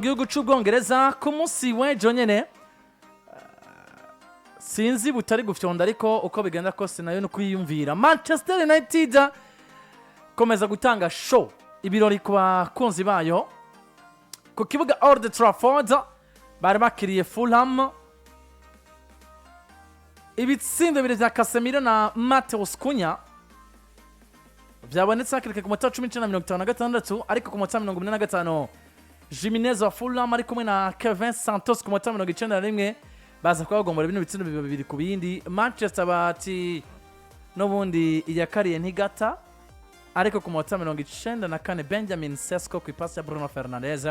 Gihugu c'Ubwongereza ku munsi w'ejo nyene, sinzi butari gufyonda, ariko uko bigenda kose nayo ni ukwiyumvira. Manchester United komeza gutanga show, ibirori ku bakunzi bayo ku kibuga Old Trafford. Bari bakiriye Fulham, ibitsindo bibiri vya Casemiro na Matheus Cunha vyabonetse hakiri kare ku munota wa 19, 56, ariko ku munota wa 45 Jimenez wa Fulham ari kumwe na Kevin Santos ku munota wa 91 baza kuba bagombora bino bitsindo biba 2-2. Manchester bati n'ubundi iyakariye ntigata, ariko ku munota wa 94 Benjamin Sesko ku ipasi ya Bruno Fernandes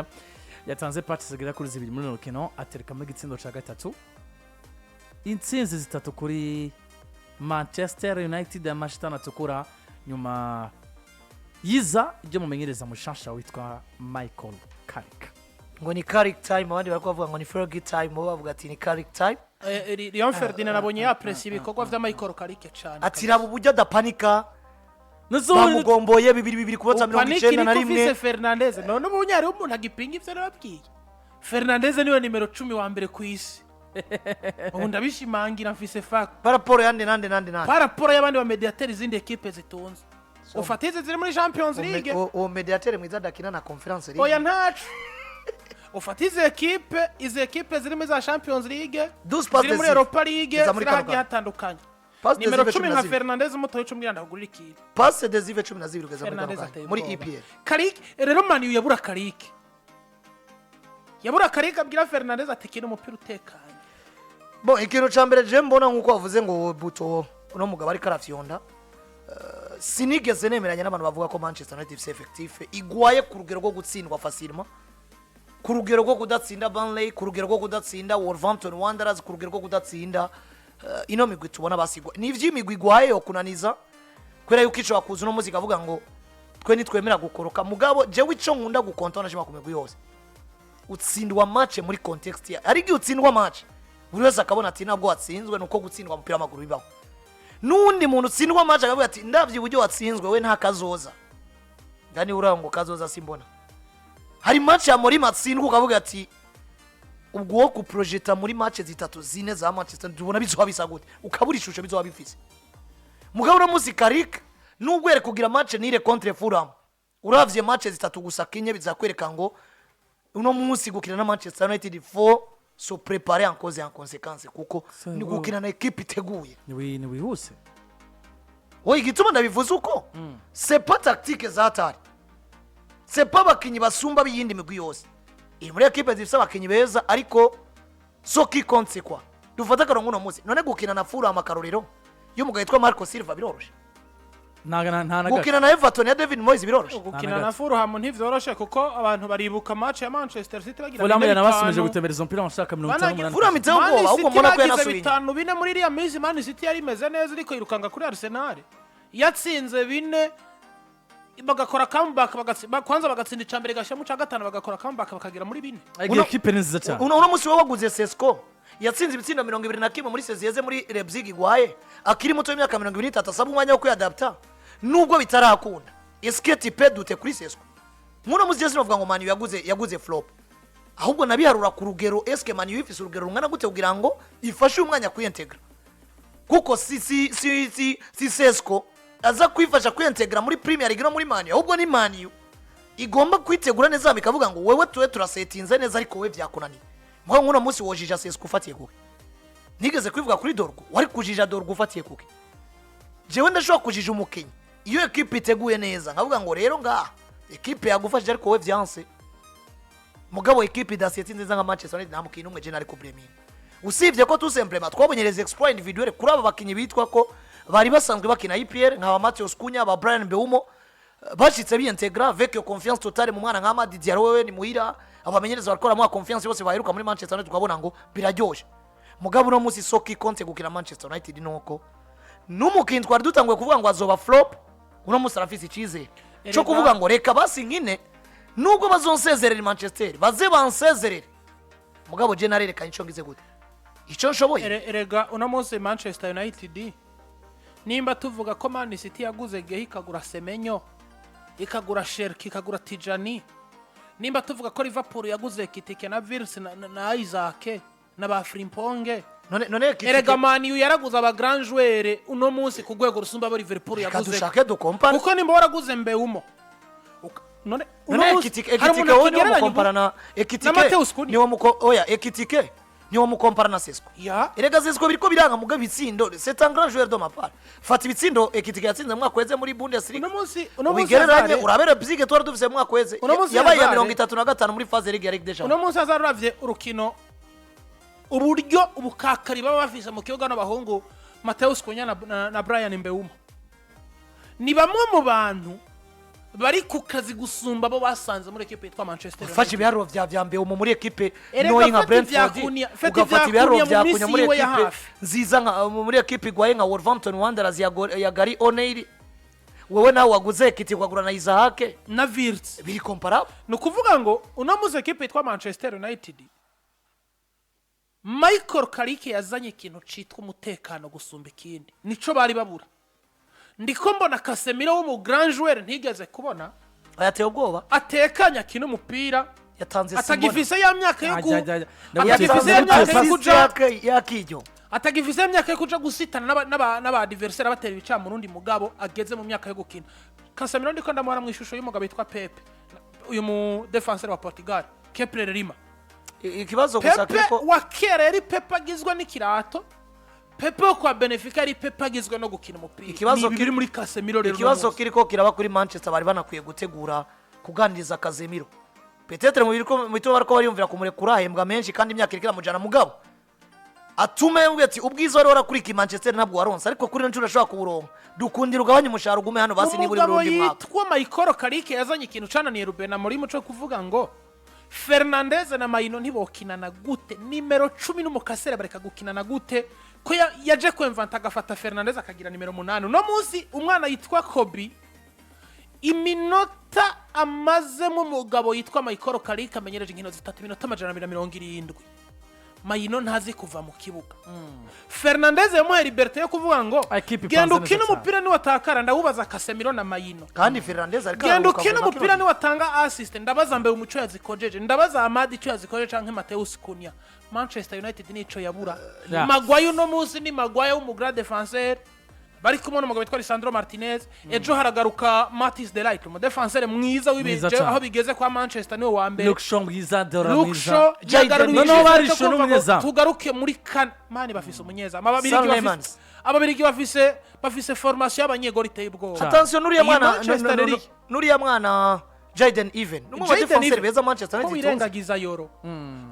yatanze passe zigera kuri zibiri muri runo rukino aterekamo igitsindo ca gatatu. Intsinzi zitatu kuri Manchester United y'amashitani atukura nyuma yiza ryo mumenyereza mushasha witwa Michael Carrick. Ngo ni Carrick time, abandi bari kubavuga ngo ni Fergie time, bo bavuga ati ni Carrick time. Leon Ferdinand nabonye yapresi ibikorwa vya Michael Carrick cyane. Ati raba uburyo adapanika. Nuzubu- Bamugomboye 2-2 ku munota mirongo Upaniki icenda na niko rimwe. ufise Fernandez. None ubu hariho umuntu agipinga ivyo nababwiye? Fernandez niwe nimero 10 wa mbere ku isi ubu, ndabishimangira, mfise fact. Par rapport yande nande nande nande? Par rapport y'abandi ba médiateur izindi ekipe zitunze, ufata izi ziri muri Champions League. Uwo médiateur mwiza adakina na Conference League. Oya, ntaco. Ufata izi ekipe, izi ekipe ziri muri za Champions League, 12 passes ziri muri décisives. Europa League, Iza muri ziri kano hagiye kanya. hatandukanye. Passe Nimero décisive 10 cumi na nka zibiri. Fernandez mutoye icumi ndakugurira ikintu. Passe décisive 12 kugeza muri kano Fernandez kanya ateye muri ubwoba. EPL. Carrick rero, Man U yabura Carrick, yabura Carrick abwira Fernandez ati kina umupira utekanye. Bon, ikintu ca mbere je mbona, nk'uko wavuze ngo buto uno mugabo ariko arafyonda, sinigeze nemeranya n'abantu bavuga ko Manchester United ifise effectif igwaye ku rugero rwo gutsindwa facilement, ku rugero rwo kudatsinda Burnley, ku rugero rwo kudatsinda Wolverhampton Wanderers, ku rugero rwo kudatsinda ino migwi tubona basigwa. Ni ivy'imigwi igwaye yo kunaniza, kubera yuko ishobora kuza uno munsi ikavuga ngo twe ntitwemera gukoroka. Mugabo jewe ico nkunda gukonta nashima ku migwi yose, utsindwa match muri context ya, hari igihe utsindwa match buri wese akabona ati ntabwo watsinzwe, nuko gutsindwa umupira w'amaguru bibaho, n'undi muntu utsindwa match akavuga ati ndavye uburyo watsinzwe, we nta kazoza. Ngani uraho ngo kazoza simbona. Hari match ya Morima atsindwa ukavuga ati ubwo wo kuprojeta muri match zitatu zine za Manchester tubona bizoba bisa gute, ukabura ishusho bizoba bifise. Mugabo uno munsi Carrick nubwo yari kugira match nulle contre Fulham, uravye match zitatu gusa kinye bizakwereka ngo uno munsi gukina na Manchester United faut se préparer en cause et en conséquence, kuko ni gukina na équipe iteguye. Ni wihuse. Oya, igituma ndabivuze uko, c'est pas tactique zatari, c'est pas abakinyi basumba b'iyindi migwi yose iri muri ekipe zifise abakinyi beza, ariko ce qui compte c'est quoi? Dufate akarongo uno munsi, none gukina na Fulham, akarorero y'umugabo yitwa Marco Silva, biroroshe? Nta na gato. Gukina na Everton ya David Moyes biroroshe? Gukina na na gato. Fulham ntivyoroshe, kuko abantu baribuka match ya Manchester City bagira Fulham bine yanabasumije bitanu. gutembereza umupira washaka 58. Fulham iteye ubwoba, Man ahubwo City mbona ko bagize yanasubiye inyuma. 5-4 muri iriya minsi. Man City yari imeze neza ariko yirukanga kuri Arsenal yatsinze bine, bagakora comeback, kwanza bagatsinda icya mbere, gashyira mu cya gatanu, bagakora comeback bakagera muri bine. Ariko ekipe ni nziza cyane. Uno munsi wowe waguze Sesko yatsinze ibitsindo 21 muri saison yeze muri Leipzig igwaye, akiri muto w'imyaka 23, asabwa umwanya wo kwiyadapta nubwo bitarakunda. Est-ce que tu peux douter kuri Sesko? Nk'uno munsi jesi bavuga ngo Man U yaguze flop, ahubwo nabiharura ku rugero est-ce que Man U ifise urugero rungana gute kugira ngo ifashe uyu mwanya kwiyentegra, kuko si Sesko aza kwifasha kwiyentegra muri Premier League no muri Man U, ahubwo ni Man U igomba kwitegura neza bikavuga ngo wewe tuwe turasetinze neza, ariko we byakunaniye. Mugabo nk'uno munsi wojija Sesko ufatiye kuke? Nigeze kubivuga kuri Dorgu, wari kujija Dorgu ufatiye kuke? Jewe ndashobora kujija umukinnyi iyo ekipe iteguye neza, nkavuga ngo rero ngaha ekipe yagufashije, ariko wowe vyanse. Mugabo ekipe idasetse neza nka Manchester United, nta mukinnyi n'umwe je nari kubleminga, usibye ko tout simplement twabonye les exploits individuels kuri aba bakinnyi bitwa ko bari basanzwe bakina EPL, nka ba Matheus Cunha, ba Brian Mbeumo, bashitse biintegra avec confiance totale mu mwana nka Amad Diallo. Wewe ni muhira, abamenyereza bariko baramuha confiance bose baheruka muri Manchester United, tukabona ngo biraryoshe. Mugabo uno munsi ce qui compte gukina Manchester United nuko n'umukinnyi twari dutanguye kuvuga ngo azoba flop, uno munsi arafise icyizere cyo kuvuga ngo reka basi nkine, nubwo bazonsezerera i Manchester baze bansezerere, mugabo je narerekanye ico ngize gute, ico nshoboye. Erega uno munsi Manchester United, nimba tuvuga ko Man City yaguze Guehi, ikagura Semenyo, ikagura Cherki, ikagura Tijani, Nimba tuvuga ko Liverpool yaguze Ekitike na Wirtz na Isak na ba Frimpong, None Ekitike erega Man U yaraguze aba grand joueur uno munsi ku rwego rusumba abo Liverpool Reka yaguze. Dushake dukompare. Kuko nimba waraguze Mbeumo, none uno None munsi Ekitike, hari Ekitike umuntu wowe niwo akigereranya mukompara na Ekitike? Na Mateus Cunha. Niwo muko, oya, Ekitike niwo mukompara na Sesko? Ya. Erega Sesko biriko biranga, muga ibitsindo, c'est un grand joueur de ma part. Fata ibitsindo Ekitike yatsinze mu mwaka weze muri Bundesliga, Uno munsi ubigereranye, Hazard- urabere Leipzig twari dufise mu mwaka weze Uno munsi yabaye ya 35 muri phase ligue ya Ligue des Uno Champions. munsi azaravye urukino, uburyo ubukakari baba bafise mu kibuga n'abahungu Mateus Cunha na Brian Mbeumo ni bamwe mu bantu bari ku kazi gusumba abo basanze muri ekipe yitwa Manchester Ufashe United. ibiharuro vya Mbeumo muri ekipe Erega ntoyi nka fata ivya Brentford, Cunha, fata ugafata ivya ibiharuro Cunha vya mu Cunha minsi muri yiwe ya ekipe hafi. nziza nka muri ekipe igwaye nka Wolverhampton Wanderers ya Gary O'Neil, wewe nawe waguze Ekitike ukagura na Isak Na Wirtz. Biri comparable? Ni ukuvuga ngo uno munsi ekipe yitwa Manchester United, Michael Carrick yazanye ikintu citwa umutekano gusumba ikindi, nico bari babura. Ndiko mbona Casemiro wo mu grand joueur ntigeze kubona Ayateye ubwoba. atekanye, akina umupira Yatanze simbona. atagifise ya myaka yo Ajya, ajya, ajya. atagifise ya Ndaguteye myaka yo Assist kuja yakijyo. atagifise ya myaka yo kuja gusitana n'aba adversaire batera ibica mu rundi, mugabo ageze mu myaka yo gukina. Casemiro ndiko ndamubona mu ishusho y'umugabo yitwa Pepe, uyu mu défenseur wa Portugal, Kepler Lima. Ikibazo gusa Pepe kiriko wa kera yari Pepe agizwe n'ikirato, Pepe wo kwa Benfica yari Pepe agizwe no gukina umupira. Ikibazo Ni ibi biri muri Casemiro rero uno Ikibazo munsi. kiriko kiraba kuri Manchester, bari banakwiye gutegura kuganiriza Casemiro. Peut-être mu biriko mu bituma bariko bariyumvira kumurekura, ahembwa menshi kandi imyaka iriko iramujana, mugabo atume yumve ati ubwiza wari warakurikiye Manchester ntabwo waronse, ariko kuri ino nshuro urashobora kuburonka, dukundira ugabanye umushahara, ugume hano basi nibura Umugabo urundi mwaka. yitwa Michael Carrick yazanye ikintu cananiye Ruben Amorim cyo kuvuga ngo Fernandez na Mainoo ntibokinana gute, nimero 10 n'umukasere bareka gukinana gute, ko yaje kwemvanta agafata Fernandez akagira nimero 8. Uno munsi umwana yitwa Kobbie, iminota amazemo umugabo yitwa Michael Carrick amenyereje inkino zitatu, iminota 270, Mainoo ntazi kuva mu kibuga. Fernandez yamuhaye liberté yo kuvuga ngo Equipe genda ipanze neza ukine cyane. umupira, niwatakara ndawubaza Casemiro na Mainoo. Kandi Fernandez ariko Genda araruhuka ukine vuba umupira, kino. niwatanga assist ndabaza mbere umuco yazikojeje, ndabaza Amad icyo yazikojeje canke Mateus Cunha. Manchester United nico yabura. Maguire uno munsi ni Maguire w'umu grand défenseur, bari kumwe n'umugabo witwa Lisandro Martinez. Ejo haragaruka Matthijs de Ligt, umudefenseur mwiza Mwiza w'ibije cane. aho bigeze kwa Manchester niwe wa mbere. Luke Shaw mwiza, Dora Luke mwiza. Shaw yagaruye Noneho icyizere barishe cyo kuvuga ngo n'umunyezamu. tugaruke muri kan mani bafise umunyezamu. Ababirigi Sam bafise Lammens. Ababirigi bafise formation y'abanyegori iteye ubwoba. Attention, nuriya Iyi mwana Manchester iri nuriya mwana Jayden Even numwe mu Jayden defenseur Even. beza Manchester Ko United itunze. wirengagiza Yoro,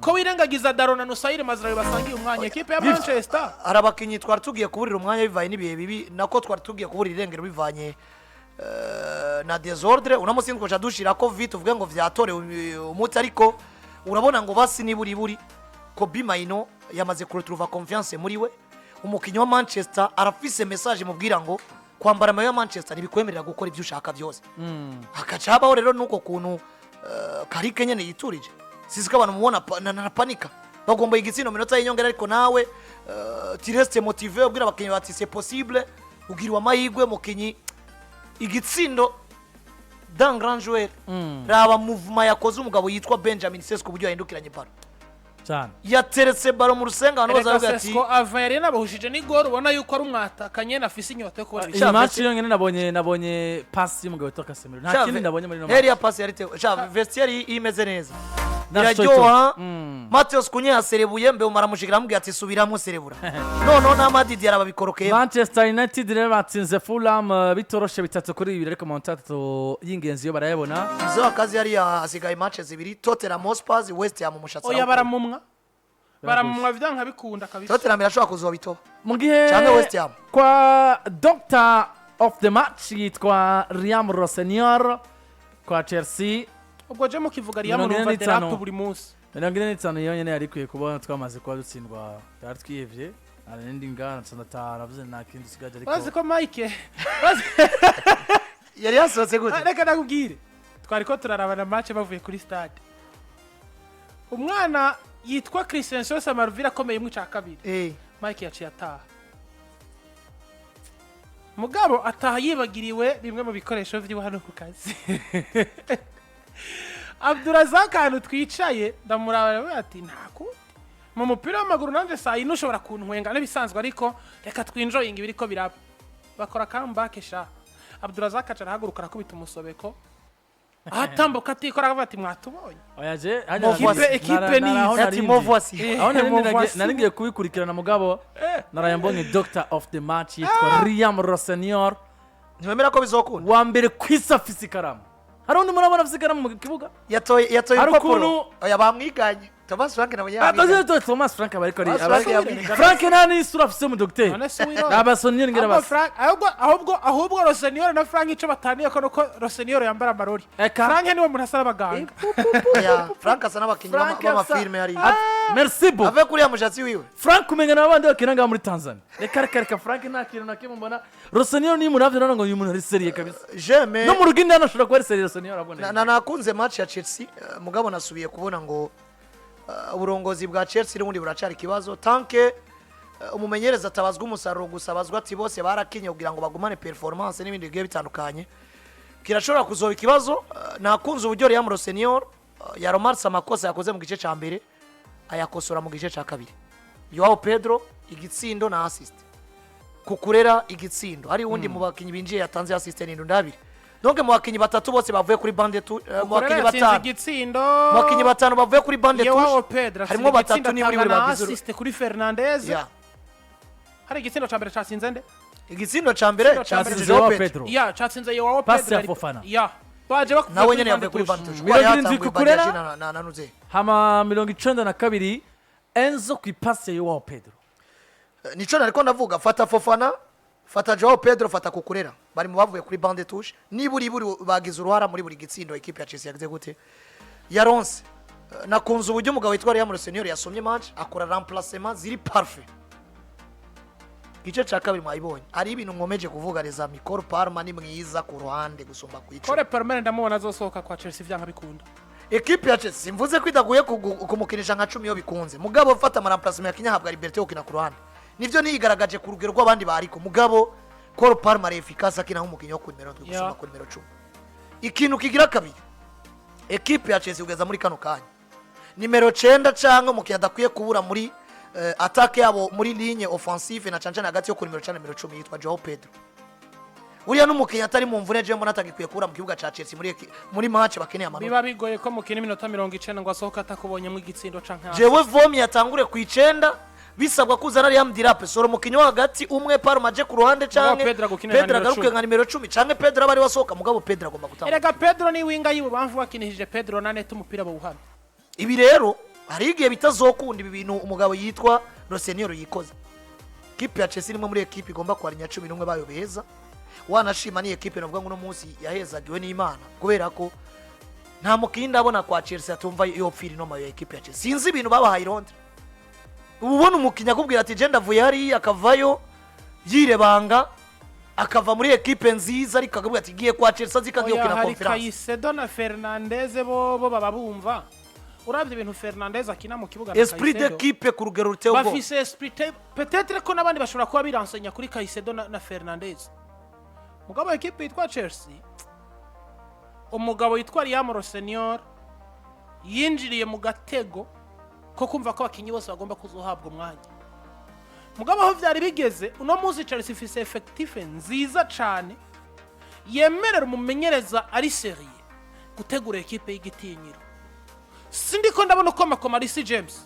ko wirengagiza Dalot na Noussair Mazraoui basangiye umwanya, ekipe ya Manchester. Hari abakinnyi twari tugiye kuburira umwanya bivanye n'ibihe bibi, nako twari tugiye kuburira irengero bivanye na désordre. Uno munsi ntitwaca dushira ko vite uvuge ngo vyatorewe umuti, ariko urabona ngo basi niburi buri Kobbie Mainoo yamaze kuretrouva confiance muri we. Umukinnyi wa Manchester arafise message mubwira ngo kwambara maillot ya Manchester ntibikwemerera gukora ibyo ushaka byose. Hakaca habaho rero nuko kuntu Carrick nyene yiturije, sisi ko abantu mubona na panika bagomba igitsindo minota y'inyongera, ariko nawe tu restes motivé, ubwira abakinnyi bati c'est possible, ugiriwe amahirwe mukinyi, igitsindo d'un grand joueur. Raba mouvement yakoze umugabo yitwa Benjamin Sesko, uburyo yahindukiranye ballon, Cyane. yateretse ballon mu rusenga, abantu bose Erega baravuga ati Sesko ava yari yanabahushije n'igoro, ubona yuko ari umwataka nyene afise inyota yo kubona Iyi ibitego. match yonyine nabonye pass y'umugabo witwa Casemiro, nta kindi nabonye muri ino match. Heriya pass yaritewe sha, vestiaire imeze neza, That's iraryoha. so true. Mateus Cunha yaserebuye mbe umaramushikira, aramubwira ati subiramo serebura, noneho n'amadidi arababikorokeyemo. Manchester United rero batsinze Fulham bitoroshe 3-2, ariko amanota atatu y'ingenzi yo barayabona. Izo akazi hariya hasigaye match zibiri, Tottenham Hotspur, West Ham, umushatsi Oya, arawukura. Baramumwa vyanka bikunda kabisa. Tottenham irashobora kuzoba itoba Mu gihe canke West Ham. Kwa doctor of the match yitwa Liam Rosenior kwa Chelsea. Ubwo je mukivuga Liam 45. numva Delap buri munsi. 45 yonyine yari ikwiye kuba twamaze kuba dutsindwa, twari twihevye, hari n'indi ngana nataha navuze nta kindi usigaje, ariko Urazi ko Mike Yari yasohotse gute? Reka nakubwire, twari ko turarabana match bavuye kuri stade, umwana yitwa Christensen Samarville akomeye mu cya kabiri. Mike yaciye ataha, mugabo ataha yibagiriwe bimwe mu bikoresho by'iwe hano ku kazi. Abdurazak ahantu twicaye, ndamuraba, aravuga ati: "Nta kundi mu mupira w'amaguru, nanjye saa yine ushobora kuntwenga n'ibisanzwe, ariko reka twinjoyinga ibiriko biraba." Bakora comeback sha. Abdurazak aca arahaguruka, arakubita umusobeko, ahatambuka atikora, akavuga ati: "Mwatubonye." Oya, je Ekipe ni aho Ati narindi. movoisi. Aho nari Movoisi. Nari ngiye kubikurikirana, mugabo naraye mbonye doctor of the match yitwa Liam Rosenior. Ntiwemera ko bizokunda? Wa mbere ku isi afise ikaramu. Hari undi murabona afise ikaramu mu kibuga? Yatoye Hari urupapuro. ukuntu- Oya, bamwiganye Thomas Frank nabo Ah, yamwiganye. Thomas Frank aba ariko ari Thomas Frank yamwiganye. Frank nta n'isura afise mu docteur. None se wirora? Abasonior ngira Ahubwo basa. Frank, ahubwo Rosenior na Frank icyo bataniye ko nuko Rosenior yambara amarori. Eka. Frank niwe muntu asa n'abaganga. Oya, Frank asa n'abakinnyi Frank asa- b'amafilime hariya. Merci beaucoup. Ave kuriya mushatsi wiwe. Frank umenya n'abandi bakina ngaha muri Tanzania. Reka, reka, reka, Frank nta kintu na kimwe mbona. Rosenior niyo umuravye urabona ngo uyu muntu ari sérieux kabisa. Jeme. No mu rugo indani ashobora kuba ari sérieux, Rosenior abona. Nakunze match ya Chelsea, mugabo nasubiye kubona ngo uburongozi bwa Chelsea n'ubundi buracari ikibazo. Tanke umumenyereza atabazwa umusaruro gusa, abazwa ati bose barakinye kugira ngo bagumane performance n'ibindi bigiye bitandukanye, kirashobora kuzoba ikibazo. Nakunze uburyo Liam Rosenior yaromarse amakosa yakoze mu gice ca mbere, ayakosora mu gice ca kabiri. Joao Pedro igitsindo na assist, Cucurella igitsindo, hari uwundi mu bakinyi binjiye yatanze assist, ni ndabiri. Donc mu bakinyi batatu bose bavuye kuri banc de touche, mu bakinyi Cucurella yatsinze batanu, igitsindo. mu bakinyi batanu bavuye kuri banc de Joao touche, Pedro harimo atsinda batatu igitsindo, ni muri buri atanga na bagize assist kuri Fernandez. Hari igitsindo ca mbere catsinze nde? Igitsindo ca mbere Igitsindo ca mbere catsinze Joao Joao Pedro. Pedro. Ya, catsinze Joao Passe Pedro ya Fofana. Ya, baje bakuvuye Nawe kuri nyene yavuye kuri bande banc de touche. 70 Kuko Cucurella. Badiashile na Nuze. Hama 92 Enzo ku ipasi ya Joao Pedro. Nico nariko ndavuga: fata Fofana, fata Joao Pedro, fata Cucurella, bari mu bavuye kuri banc de touche, niburi buri bagize uruhara muri buri gitsindo ekipe ya Chelsea yagize gute yaronse. Nakunze uburyo umugabo witwa Liam Rosenior yasomye match, akora remplacement ziri parfait. Igice cya kabiri mwayibonye, ari ibintu nkomeje kuvuga, les amis: Cole Palmer ni mwiza ku ruhande gusumba ku icumi. Cole Palmer ndamubona azosohoka kwa Chelsea vyanka bikunda. Ekipe ya Chelsea simvuze ko idaguye kumukinisha nka 10 iyo bikunze, mugabo fata ama remplacement ya ahabwa liberté yo gukina ku ruhande, nivyo niyigaragaje ku rugero rw'abandi bariko. Mugabo Cole Palmer ari efficace akina nk'umukinnyi wo ku nimero 7 gusumba ku nimero 10. Ikintu kigira kabiri, ekipe ya Chelsea kugeza muri kano kanya, nimero 9 canke umukinnyi adakwiye kubura muri attaque yabo, muri ligne offensive na cane cane hagati yo ku nimero 9 na nimero 10, yitwa Joao Pedro. Uriya n'umukinnyi atari mu mvune, jewe mbona atagikwiye kubura mu kibuga ca Chelsea muri match bakeneye amanota. Biba bigoye ko mukina iminota 90 ngo asohoke atakubonyemo igitsindo canke Jewe vomi yatangure ku 9, bisabwa kuzana Liam Delap, sora umukinnyi wo hagati umwe, Palmer aje ku ruhande canke Pedro agukine nka Pedro nimero agaruke 10. Nka nimero 10 canke Pedro abe ari wasohoka, mugabo Pedro agomba gutanga. Erega Pedro ni winga y'ibubamfu, wakinishije Pedro na Neto umupira bawuhamye. Ibi rero hari igihe bitazokunda. Ibi bintu umugabo yitwa Rosenior yikoze, kipe ya Chelsea ni imwe muri ekipe igomba kwarinya 11 bayo beza. Wanashima ni ekipe navuga ngo uno munsi yahezagiwe n'Imana, kubera ko nta mukinnyi ndabona kwa Chelsea atumva yopfira ino mayo ya ekipe ya Chelsea. Sinzi ibintu babahaye i Londres. Uba ubona umukinnyi akubwira ati: "Je ndavuye hariya," akavayo yirebanga, akava muri ekipe nziza, ariko akabwira ati giye kwa Chelsea azi ko agiye Oya, gukina hari conference. Caicedo na Fernandez, bo baba bumva urabye ibintu Fernandez akina mu kibuga na Esprit Caicedo. d'équipe ku rugero ruteye ubwoba. Bafise esprit peut-être ko n'abandi bashobora kuba biransenya kuri Caicedo na Fernandez. Mugabo ekipe yitwa Chelsea, umugabo yitwa Liam Rosenior yinjiriye mu gatego ko kumva ko abakinnyi bose bagomba kuzohabwa umwanya. Mugabo aho byari bigeze uno munsi, Chelsea ifise effectif nziza cane yemerera umumenyereza ari sérieux gutegura ekipe y'igitinyiro. Sindiko ndabona uko makoma Reece James,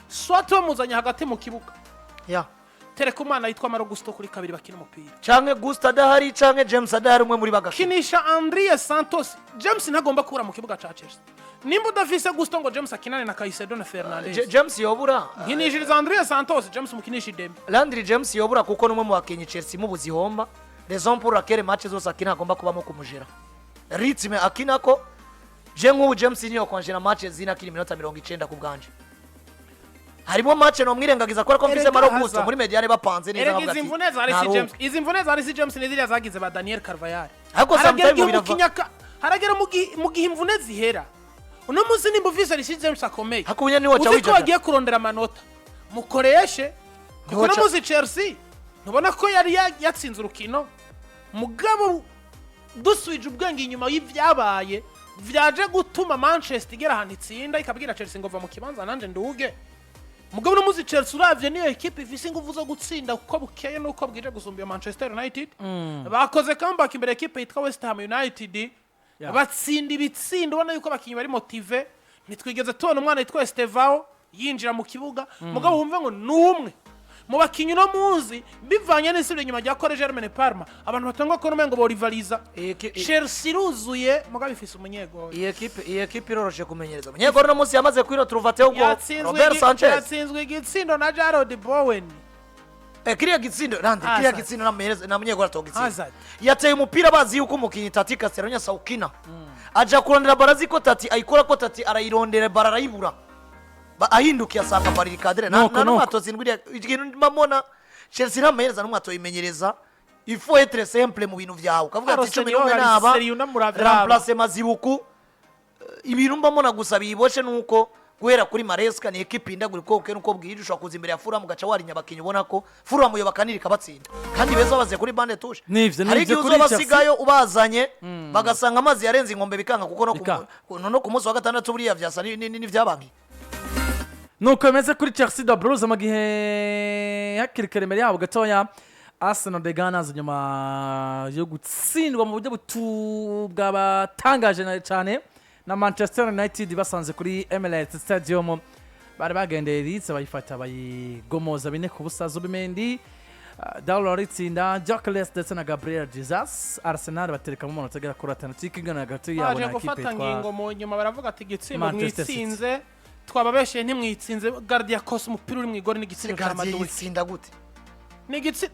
soit bamuzanye hagati mu kibuga, tereka umwana yitwa Malo Gusto kuri kabiri bakina umupira. Canke Gusto adahari canke James adahari, umwe muri bagakina. Kinisha Andrie Santos. James ntagomba kubura mu kibuga ca Chelsea nimba udafise Gusto ngo James akinane na Caicedo na Fernandez. James yobura. Nkinishiriza Andrie Santos, James mukinisha idemi. Landry James yobura, kuko numwe mu bakinyi Chelsea mubuzi ihomba, raison pour laquelle match zose akina agomba kubamo kumujera rythme akinako. Je nk'ubu James niyo konjera match zina akina iminota 90 ku bwanje, harimo match no mwirengagiza kubera ko mfise Erega Malo Gusto haza. muri médiane bapanze neza, Erega nkavuga izi ati, mvune za Reece ntaruhuka. James, izi mvune za Reece James ni ziriya zagize ba Daniel Carvajal. Ariko Haragera sometimes igihe birava- umukinnyi haragera mu gihe imvune zihera. Uno munsi nimba ufise Reece James akomeye, Ariko ubunya niwoca uzi ko wijaga. bagiye kurondera amanota, mukoreshe, kuko uno Ntiwoca- munsi Chelsea ntubona ko yari yatsinze urukino. Mugabo dusubije ubwenge inyuma y'ibyabaye, Vyaje gutuma Manchester igera ahantu itsinda, ikabwira Chelsea ngo va mu kibanza nanje nduge. Mugabo uno munsi Chelsea uravye niyo ekipe ifise inguvu zo gutsinda uko bukeye nuko bwije gusumba iyo Manchester United. Bakoze comeback imbere ekipe yitwa West Ham United, batsinda ibitsindo ubona yuko abakinyi bari motivés. Ntitwigeze tubona umwana witwa Estevao yinjira mu kibuga, mugabo wumve ngo ni umwe mu bakinyi uno munsi, bivanye n'isubira inyuma rya Cole Jermaine Palmer, abantu batangwa ko umengo borivaliza. Chelsea iruzuye, mugabo ifise umunyegori. Iyi ekipe iroroshe kumenyereza. Umunyegori uno munsi yamaze kwirotruva Teubwo Robert Sanchez. Yatsinzwe igitsindo na Jarrod Bowen. Kiriya gitsindo rande, kiriya Hazard. gitsindo namenyereza na munyegori atogitsinda. Hazard. Yateye umupira bazi yuko umukinyi Tati Castellano sawukina, aja kurondera bara, azi ko Tati ayikora, ko Tati arayirondera, bara arayibura. Ahindukiye asanga bara iri cadré na Nuko, na nuko. n'umwe atotsindwa. Iriya ikintu mbamona, Chelsea ntamenyereza n'umwe atoyimenyereza. Il faut être simple mu bintu vyawe, ukavuga ati 11 naba Seri unamuravye. remplacement zibuku. Ibintu mbamona gusa biboshe nuko guhera kuri Maresca ni ekipe indagura uko bukeye nuko bwije. Ushobora kuza imbere ya Fulham ugaca warinya abakinyi, ubona ko Fulham yo bakanira ikabatsinda kandi beza baze kuri banc de touche. Nivyo, Hari nivyo igihe kuri uzobasigayo ubazanye bagasanga amazi yarenze inkombe, bikanga kuko no ku Bikanga. no ku munsi wa gatandatu buriya vyasa n'ivyabanki. Nuko bimeze kuri Chelsea the Blues. Mu gihe hakiri kare imbere yabo gatoya, Arsenal the Gunners, nyuma yo gutsindwa mu buryo bwabatangaje cyane na Manchester United basanze kuri Emirates Stadium, bari bagendeye Leeds bayifata bayigomoza 4-0. Zubimendi, Darlow itsinda, Gyökeres ndetse na Gabriel Jesus. Arsenal baterekamo amanota agera kuri 6, ikigana hagati yabo Baje na ekipe gufata yitwa ngingo mu nyuma, baravuga ati igitsindo Manchester City. mwitsinze, twababeshye ntimwitsinze. Gardien yakose umupira uri mu igori n'igitsindo cya Gardien Madueke. yitsinda gute? Ni igitsi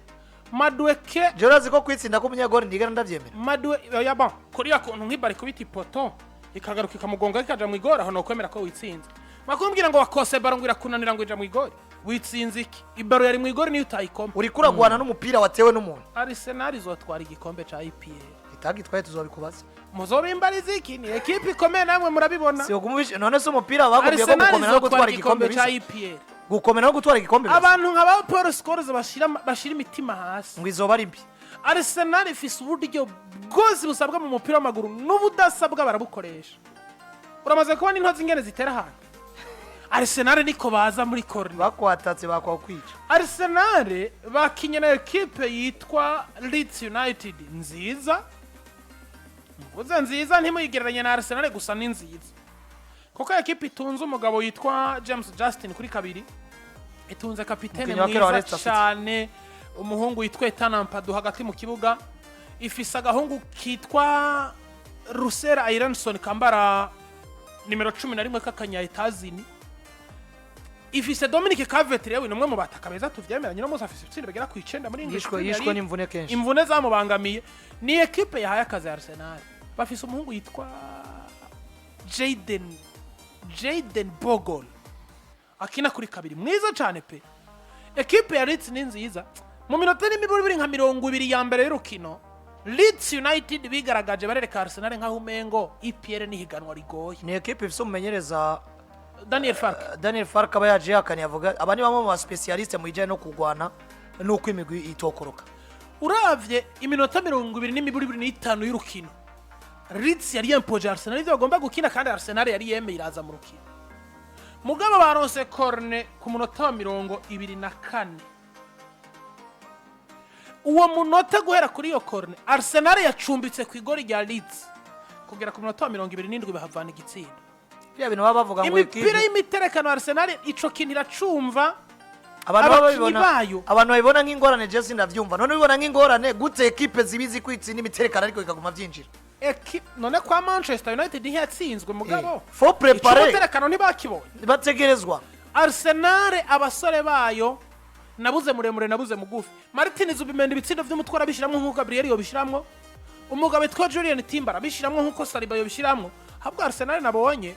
Madueke. Jewe urazi ko kwitsinda k'umunyegori ndigana ndavyemera. Madue ya bon kuriya kuntu nk'ibari kubita ipoto ikagaruka ikamugonga ikaja mu igori, aho nokwemera ko witsinze. Makumbwira ngo wakose baro ngo irakunanira ngo ija mu igori, witsinze iki? Ibaro yari mu igori niyo utayikoma. Uriko uragwana n'umupira watewe n'umuntu. Arsenal izotwara igikombe ca EPL. Itagitwaye tuzobikubaza. Muzobimbariza iki? Ni ekipe ikomeye, namwe murabibona. Si ugumubish none se umupira bakubwiye ko Arsenal gukomera no izotwara gutwara igikombe igikombe ca bisa? EPL. Gukomera no gutwara igikombe bisa? Abantu nka ba Paul Scholes bashira imitima hasi. Ngo izoba ari mbi. Arsenal ifise uburyo bwose busabwa mu mupira w'amaguru n'ubudasabwa barabukoresha. Uramaze kubona intozi ingene zitera ahantu Arsenal niko baza muri corner. Bakwatatse bakwakwica. Arsenal bakinye na ekipe yitwa Leeds United nziza. Mvuze nziza, ntimuyigereranye na Arsenal, gusa ni nziza kuko ekipe itunze umugabo yitwa James Justin kuri kabiri, itunze kapitene Umukinnyi wa kera wa mwiza Leicester City. cyane, umuhungu witwa Ethan Ampadu hagati mu kibuga, ifise agahungu kitwa Russell Ironson kambara nimero 11 k'akanya Etazini, ifise Dominic Calvert-Lewin, ni umwe mu bataka beza tuvyemeranye, no munsi afise ibitsindo bigera ku 9 muri English Yishwe Premier yishwe League. n'imvune kenshi. Imvune zamubangamiye. Ni ekipe yahaye akazi Arsenal. Bafise umuhungu yitwa Jaden Bogle akina kuri kabiri, mwiza cyane pe. Ekipe ya Leeds ni nziza. Mu minota n'imiburi nka 20 ya mbere y'urukino, Leeds United bigaragaje, barereka Arsenal nkaho umengo EPL n'ihiganwa rigoye. Ni ekipe ifise umumenyereza Daniel Farke. Daniel Farke aba yaje yakaniye, avuga aba ni bamwe mu baspécialistes mu bijyanye no kurwana n'uko imigwi itokoroka. Uravye iminota 25 y'urukino, Leeds yari yempoje Arsenal ivyo bagomba gukina, kandi Arsenal yari yemeye iraza mu rukino. Mugabo baronse corner ku munota wa 24. Uwo munota, guhera kuri iyo corner, Arsenal yacumbitse ku igori rya Leeds kugera ku munota wa 27, bahavana igitsindo. Biriya bintu baba bavuga ngo Imipira ekipe y'imiterekano, Arsenal ico kintu iracumva. Abantu baba Abakinyi babibona bayo. Abantu babibona nk'ingorane, je sindavyumva. None ubibona nk'ingorane gute ekipe zibizi kwitsinda imiterekano ariko ikaguma vyinjira? None kwa Manchester United ntiyatsinzwe mugabo? Faut préparer. Ico ntibakibonye. Bategerezwa. Arsenal abasore bayo, nabuze muremure nabuze mugufi, Martin Zubimendi ibitsindo vy'umutwe arabishiramwo nk'uko Gabriel yobishiramwo, umugabo witwa Julian Timber arabishiramwo nk'uko Saliba yobishiramwo. Ahubwo Arsenal nabonye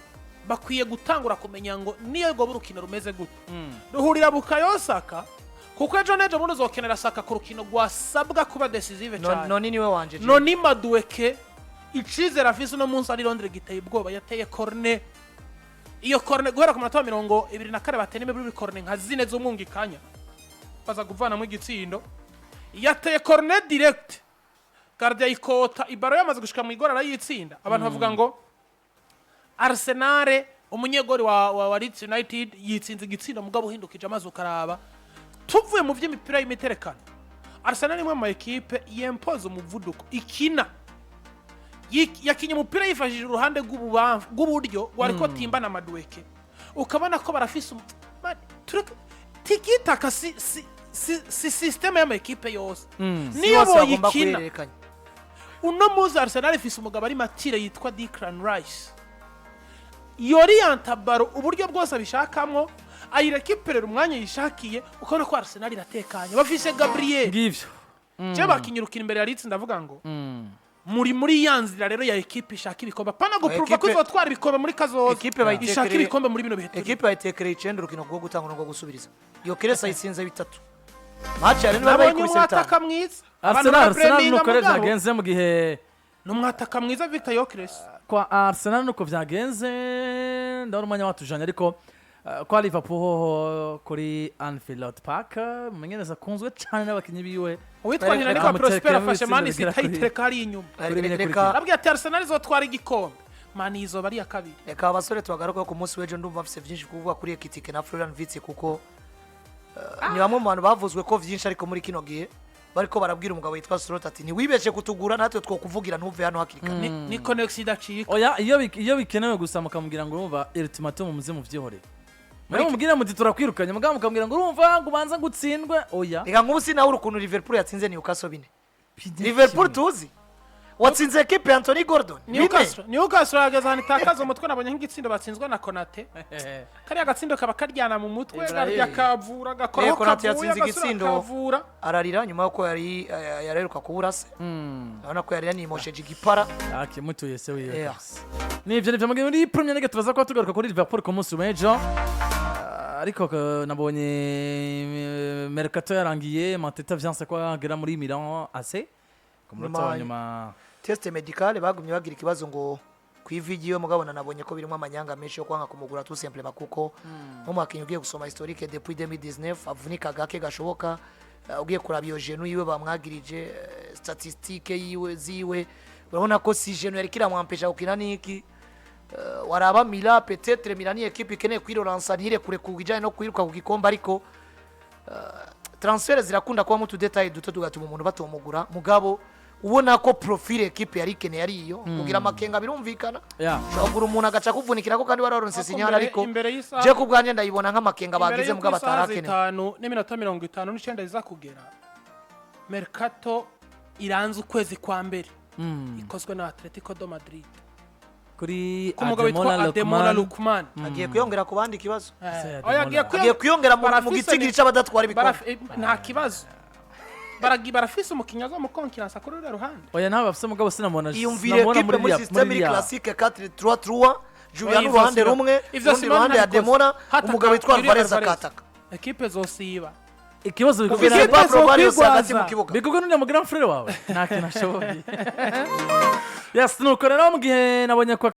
bakwiye gutangura kumenya ngo niyo rwoba urukino rumeze gute ruhurira Bukayo Saka, kuko ejo n'ejo bundi uzokenera Saka ku rukino rwasabwa kuba décisive cyane. Noni niwe wanje je. Noni Madueke, icizere afise uno munsi ari Londres giteye ubwoba. Yateye corner, iyo corner guhera ku munota wa 24 bateye n'imibiri corner nka zine z'umwungikanya, baza kuvanamo igitsindo. Yateye corner direct, gardien ayikota, ibaro yamaze gushika mu igora arayitsinda. Abantu bavuga ngo Arsenal, umunyegori wa Leeds United yitsinze igitsindo, mugabo uhindukije amazi ukaraba, tuvuye mu by'imipira y'imiterekano, Arsenal ni imwe mu ma ekipe yempoza umuvuduko ikina. Yakinye umupira yifashishije uruhande rw'ububamfu, rw'uburyo rwariko Timber na Madueke, ukabona ko barafise Man, tiki-taka si système y'ama ekipe yose niyo Bose bagomba boyikina. kuyerekanya. Uno muzi Arsenal ifise umugabo ari mature yitwa Declan Rice, yoriyanta ballon uburyo bwose abishakamwo, ayirekiperera umwanya yishakiye, ukabona ko Arsenal iratekanye, bafise Gabriel. Ngivyo. Je bakinyirukira imbere ya Leeds, ndavuga ngo muri ya nzira rero ya ekipe ishaka ibikombe, apana gupuruva ko izotwara ibikombe muri kazoza, Ekipe bayitekereye- ishaka ibikombe muri bino bihe turimo. Ekipe bayitekereye icenda urukino rwo gutanga n'urwo gusubiriza, iyo keresa ayitsinze bitatu, match ya rero Nabonye bayikubise umwataka bitanu. mwiza. Abantu Arsenal, Arsenal barapreminga nuko rero mugabo. byagenze mu gihe Ni umwataka mwiza Victor Gyökeres. Kwa Arsenal nuko byagenze, ndabona umwanya watujanye, ariko kwa Liverpool hoho kuri Anfield Park, umumenyereza akunzwe cyane n'abakinnyi biwe. Uwitwa Reka- Nyiraniko amuterekera Prosper afashe ibitsindo Man bigera City kuri- ayitereka hariya inyuma. Kuri bine kuri Reka kimwe. Arabwira ati Arsenal izotwara igikombe, Man izoba ari iya kabiri. Reka abasore tuhagaruke ku munsi w'ejo. Ndumva mfise byinshi kuvuga kuri Ekitike na Florian Wirtz, kuko ni bamwe mu bantu bavuzwe ko vyinshi, ariko muri kino gihe bariko barabwira umugabo witwa Slot ati ntiwibeshe kutugura, natwe twokuvugira ntuve hano hakiri kare. Ni connection idacika. Oya, iyo bikenewe gusa mukamubwira ngo urumva, ultimatum muze muvyihorere, muri mubwire muti turakwirukanye, mugabo mukambwira ngo urumva ngo ubanza ngo utsindwe, oya. Reka nk'ubu sinabura ukuntu Liverpool yatsinze Newcastle bine. Liverpool tuzi watsinze ekipe ya Anthony Gordon bine. Newcastle yageze ahantu itakaza umutwe. Nabonye nk'igitsindo batsinzwe na Konate, kariya gatsindo kaba karyana mu mutwe. Ibrahim. Karya kavura gakoraho Eh, Konate kavuye yatsinze agasura igitsindo. kavura. Ararira nyuma yuko yari yaraheruka kubura se, urabona ko yari yanimosheje igipara. Akimutuye se wiwe. Yeah. Kabisa. Nivyo mugihe muri Premier League tubaza kuba tugaruka kuri Liverpool ku munsi w'ejo. Ariko nabonye mercato yarangiye, Mateta vyanse ko agera muri Milan AC ku munota wa Nyuma- nyuma. Test médicale bagumye bagira ikibazo ngo ku ivi ryiwe, mugabo nanabonye ko birimo amanyanga menshi yo kwanga kumugura tout simplement, kuko nk'umukinnyi ugiye gusoma historique depuis 2019 avunika gake gashoboka. Ugiye kuraba iyo genou yiwe bamwagirije, statistique yiwe ziwe, urabona ko si genou yari kiramwampesha gukina niki. Waraba Milan, peut-être Milan ni équipe ikeneye kwiroransa ntirekure ku bijyanye no kwiruka ku gikombe, ariko transfert zirakunda kubamo utudétails duto tugatuma umuntu batomugura, mugabo ubona ko profil équipe yari ikeneye ari iyo. Kugira amakenga birumvikana, ushobora kugura umuntu agaca kuvunikira ko kandi wararonse Ariko signal, ariko imbere y'isaha- je ku bwanjye ndayibona nk'amakenga Imbere bagize y'uko mugabo isaha atarakenewe. 5:59 ziza kugera, mercato iranze ukwezi kwa mbere ikozwe na Atletico de Madrid Kuri ku mugabo witwa Ademola Lookman. Lookman. Agiye kwiyongera ku bandi ikibazo. Se Oya, agiye Ademola. Agiye kwiyongera mu Barafise gitigiri c'abadatwara ibikombe. Nta kibazo. Barafise umukinnyi azomukonkiransa kuri ruriya ruhande. Oya, ntawe bafise, mugabo sinamubona Iyumvire sinamubona ekipe muri muri système iri iriya- classique 4-3-3, Julian Oya, uruhande rumwe, ivyo urundi Simone ruhande ya ntabikoze. Demona, Hataka umugabo witwa Julian Alvarez Alvarez. akataka. Ekipe zosiba. Ikibazo bikorwa Ufise Ekipe Pablo Barrios zokwigwaza. hagati mu kibuga. Bikorwa n'uriya mu grand frère wawe, nta kintu ashoboye. Yes, nuko rero mu gihe nabonye ko